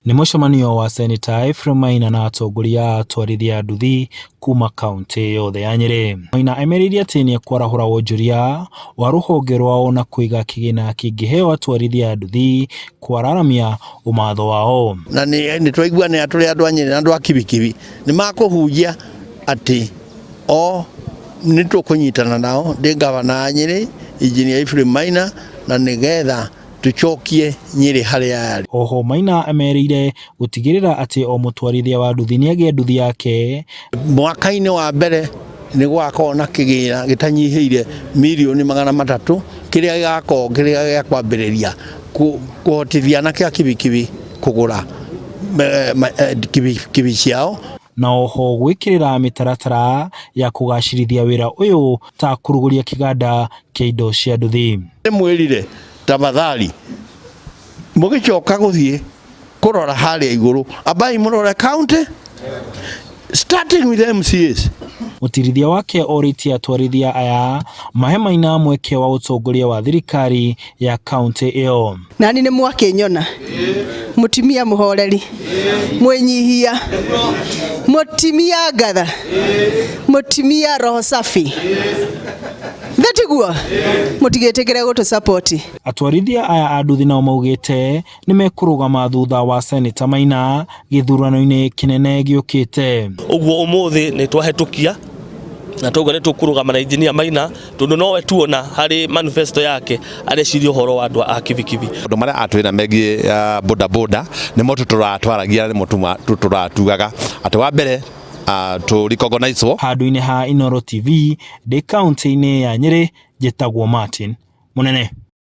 Nĩ mũcemanio wa Seneta Ephraim Maina na atongoria a atwarithia a nduthi kuma kaunti yothe ya Nyĩrĩ. Maina emerĩire atĩ nĩ ekwarahũra wonjoria wa rũhonge rwao na kũiga kĩgĩna kĩngĩheo atwarithia a nduthi kwararamia ũmatho wao. Na nĩ twaiguanĩra tũrĩ andũ a Nyĩrĩ na andũ a Kibikibi nĩ makũhunjia atĩ o nĩ tũkũnyitana nao ndĩ ngavana wa Nyĩrĩ Engineer Ephraim Maina na nĩgetha tũcokie Nyĩrĩ harĩa yarĩ. Oho Maina amerĩire gũtigĩrĩra atĩ o mũtwarithia wa nduthi nĩagĩa nduthi yake. Mwaka-inĩ wa mbere nĩ gũgakorwo na kĩgĩna gĩtanyihĩire mirioni 300 kĩrĩa gĩgakorwo kĩrĩa gĩa kwambĩrĩria kũhotithia anake a kibikibi kũgũra kibikibi ciao. Na oho gwĩkĩrĩra mĩtaratara ya kũgacĩrithia wĩra ũyũ ta kũrugũria kĩganda kĩa indo cia nduthi. Ndĩmwĩrire tafadhali mũgĩcoka gũthiĩ kũrora harĩa igũrũ ambai mũrore county starting with MCAs. Mũtirithia wake orĩtie atwarithia aya mahe Maina mweke wa ũtongoria wa thirikari ya kaunti ĩyo. Nani nĩ mwakĩnyona mũtumia mũhoreri mwĩnyihia mũtumia ngatha mũtumia roho safi thetiguo mũtigĩtĩkĩre gũtũ support. Atwarithia aya a nduthi nao maugĩte nĩ mekũrũgama thutha wa Seneta Maina gĩthurano-inĩ kĩnene gĩũkĩte. Ũguo ũmũthĩ nĩ twahĩtũkia na twauga nĩ tũkũrũgama na Engineer Maina tondũ nowe tuona harĩ manifesto yake areciria ũhoro wa andũ a kibikibi. Maũndũ marĩa atwĩra megiĩ boda boda nĩmo tũtũratwaragia nĩmo tũtũratugaga atĩ wa mbere tũ recognize wo. Handũ-inĩ ha Inooro TV ndĩ kaunti-inĩ ya Nyĩrĩ, njĩtagwo Martin Mũnene.